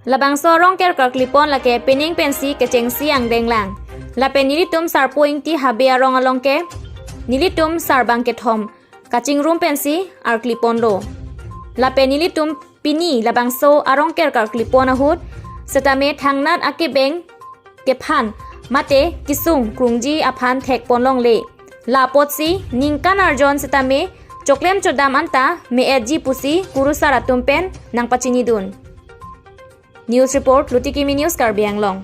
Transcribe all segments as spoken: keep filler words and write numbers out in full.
Labangso arongker karklipon lake pining pensi kechengsi angdeng lang. Lapen nelitum Sarpo Ingti Habe arong along ke nelitum sarbang kethom kachingrum pensi arklipon lo. Lapen nelitum pini labangso arongker karklipon ahut setame thangnat akebeng kephan mate kisung krungji aphan thekpon longle. La apotsi ningkan arjon setame choklem chodam anta me-etji pusi kurusar atum pen nangpachinidun. News report, Luti Kimi News, Karbi Anglong.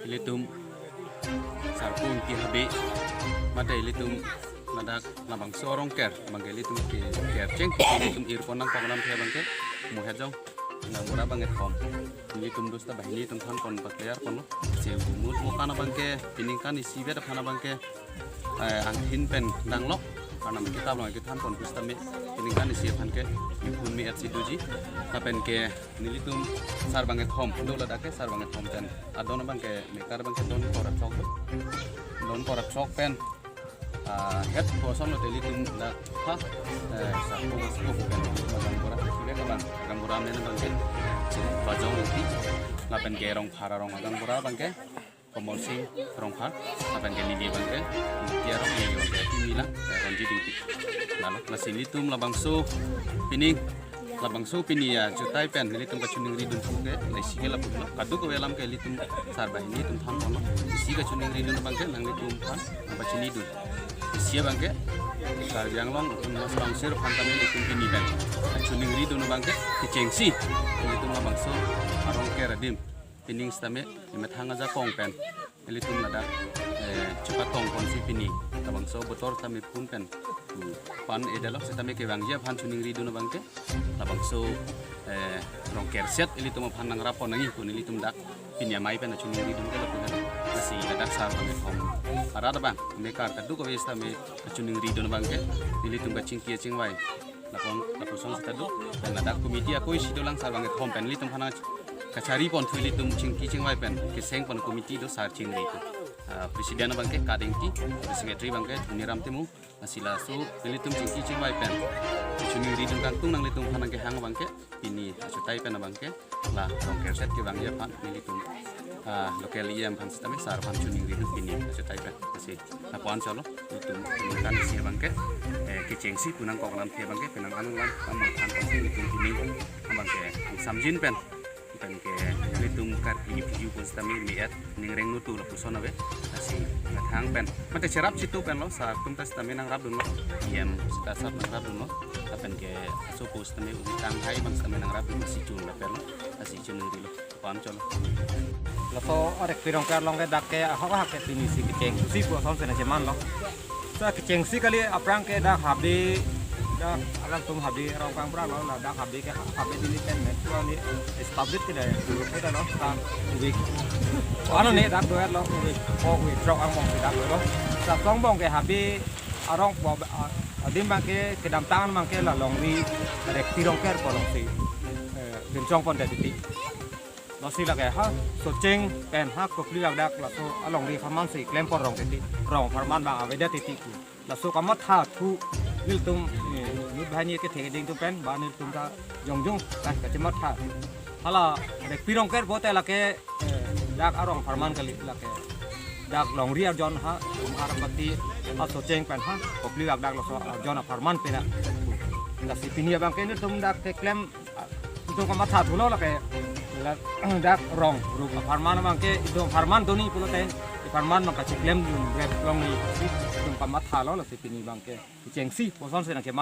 Ilitum Sarpo Ingti Habe, mate ilitum ladak labangso arongker abangke ilitum ke kercheng ilitum irpon nangkok lam ke abangke muhejong nang mura abangke thom. Ilitum dosta banghini atum thanpon pakler ponlo. Se mut mokan abangke piningkan isi vet aphan abangke, eh, angthin pen danglok. Karena kita belum kita thanpon dosta me piningkan isi aphan ke iphun me-etsi doji. Lapen ke nelitum sarbang kethom do ladak ke, sarbang kethom pen adon abangke mekar abangke don korat chok do. Don korat chok pen, ah, het koson lo te ilitum dak ha, eh, Sarpo Ingti Habe pen magang bora kibek abang, magang bora men abangke Bajong Ingti. Lapen ke Rongphar arong magang bora abangke Komol Sing Rongphar, lapen ke neli abangke Mutia Rong, neli abangke Timi lang, eh, Ronjit Ingti. Lalo, lasi nelitum labangso pining, labangso pini achutai pen nelitum kachiningri dun ke, laisi ke lapu lo. Kadokave alam ke ilitum sarbang hini atum thanpon lo. Isi kachiningri dun abangke nanglitum aphan nangpachinidun. Isi abangke Karbi Anglong Autonomous Council aphan tame ilitum pini pen kachiningri dun abangke kechengsi ilitum labangso arongker adim pining setame emethang ajakong pen ilitum ladak, eh, chepatong ponsi pini labangso botor tame phun pen, hmm, pan-e detlo, setame kevangji aphan chiningri dun abangke labangso, eh, rongker set ilitum aphan nangrap pon nangji pu nelitum dak pini amei pen chiningri dun ke lapu helo. Lasi ladak sarbang kethom arat abang mekar kadokave setame chiningri dun abangke nelitum kachingki kachingvai lapon lapusong seta do. Pen ladak committee ako isi dolang, sarbang kethom pen ilitum aphan kachari ponthu ilitum chingki chingvai pen keseng pon committee do, sar chingri do. Ah, president abangke Kadingti, secretary abangke Dhoniram Timung. Lasi laso ilitum chingki chingvai pen chiningri dun kangtung nanglitum aphan nangkehang abangke pini achutai pen abangke la rongker set kevangji aphan nelitum, ah, local E M aphan setame sar aphan chiningri dun pini achutai pen. Lasi lapu-an cholo, itum kan isi abangke, eh, kechengsi pu nangkok lam ke abangke penang anung lam, amo than pon si itum pini abangke samjin pen, pen ke itum kar i piu pun setame me-et ning reng nutu lapuson ave. Lasi methang pen mate cherap chitu pen lo, sar atum ta setame nangrap dunlo, E M seta sar nangrap dunlo. Lapen ke aso pu setame ubi tanghai abang setame nangrap dunlo, si chun lapen lo, lasi chiningri lo. Pam cholo. Laso arek pirong ke along ke dak ke ahok ahok ke pini si kechengsi pu asonsi nangcheman lo. Sa kechengsi kali, aphrang ke dak Habe, dak alangtum Habe arong kangpra lo, ladak Habe ke Habe dili ten me. Lo ni establish ke dak guru ke lo, sa ubi. Ano ni dak doer lo, ubi. Oh, ubi trok angbong si dak lo. Sa songbong ke Habe arong bo, ah, adim abangke kedamtang abangke la longri arek pirong ke kolongsi, eh, dimchong pon titi. Lasi lake ha Socheng pen ha Kopili ladak laso alongri apharman si klem pon rong titi, rong apharman abang avedet titi pu. Laso kamatha thu nelitum, eh, nut banghini kethe keding atum pen ba nelitum ta jongjong kan kachematha. Hala arek pirong ke pote lake, eh, dak arong apharman kali lake. Dak longri arjon ha, Umhar Pati, ha Socheng pen ha, Kopili ladak laso arjon apharman pena. Lasi pini abangke nelitum dak keklem, ah, itum kamatha thulo lake, la, dak rong rup apharman abangke itum apharman doni pulote, apharman abang kacheklem dun rep longri, itum kamatha lo lasi pini abangke. Kechengsi pu asonsi nangcheman